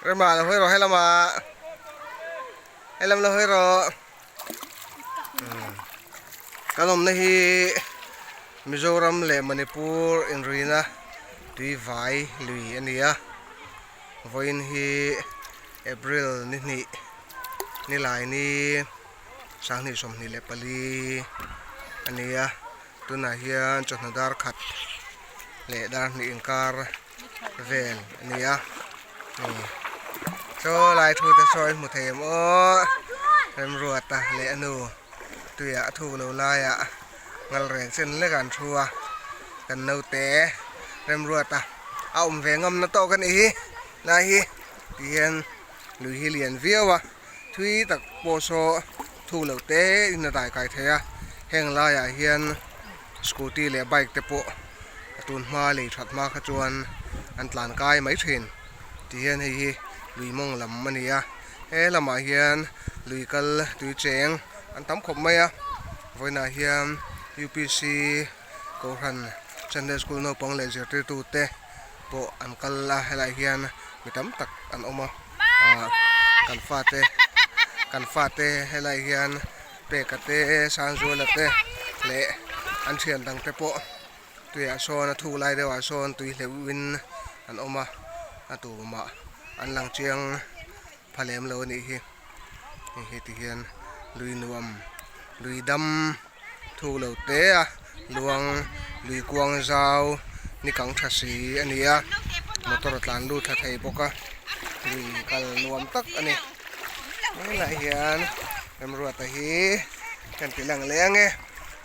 Rema lo hawi rawh helamah helam lo hawi rawh kan awmna hi Mizoram leh Manipur inrina tui vai lui a ni a vawiin hi April ni hnih ni lai ni sanghnih 24 a ni a tunah hian chawhnu dar khat leh dar hnih inkar vel a ni a chaw lai thu te saw in hmu thei em aw remruata leh a nu tuiah a thuk lo laiah ngal reng chen lek an thu a kan naute remruata a awm ve ngam na tawk a nih hi lai hi ti hian lui hi lian viau a thui tak pawh saw thuk loh te in a dai kai thei a heng laiah hian. Scooty leh bike te pawh a tun hma lei that hma kha chuan an tlan kai mai thin ti hian hei hi lui mawng lam a ni a he lamah hian lui kal tui cheng an tam khawp mai a vawiinah hian U_P_C kohhran Sunday school naupang leh zirtirtu te pawh an kal a helaiah hian mi tam tak an awm a ah kan fate kan fate helaiah hian. Peka te Sanzuala te leh an thian dang te pawh tuiah sawn a thuk lai deuhah sawn tui hleuhin an awm a a tumah an lang chiang pha lem lo a nih hi hei hi ti hian lui nuam lui dam thuk lo te a luang lui kuang zau ni kang tha si a ni a motor a tlan lut thla thei bawk a lui kal nuam tak a ni tunah hian. Remruata hi kan ti lang leh ang e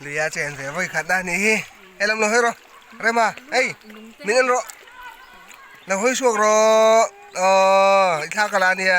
luia chen ve vawi khat a nih hi helam lo hawi rawh Rema hei min en rawh lo hawi chhuak rawh aw i thlak a la ania.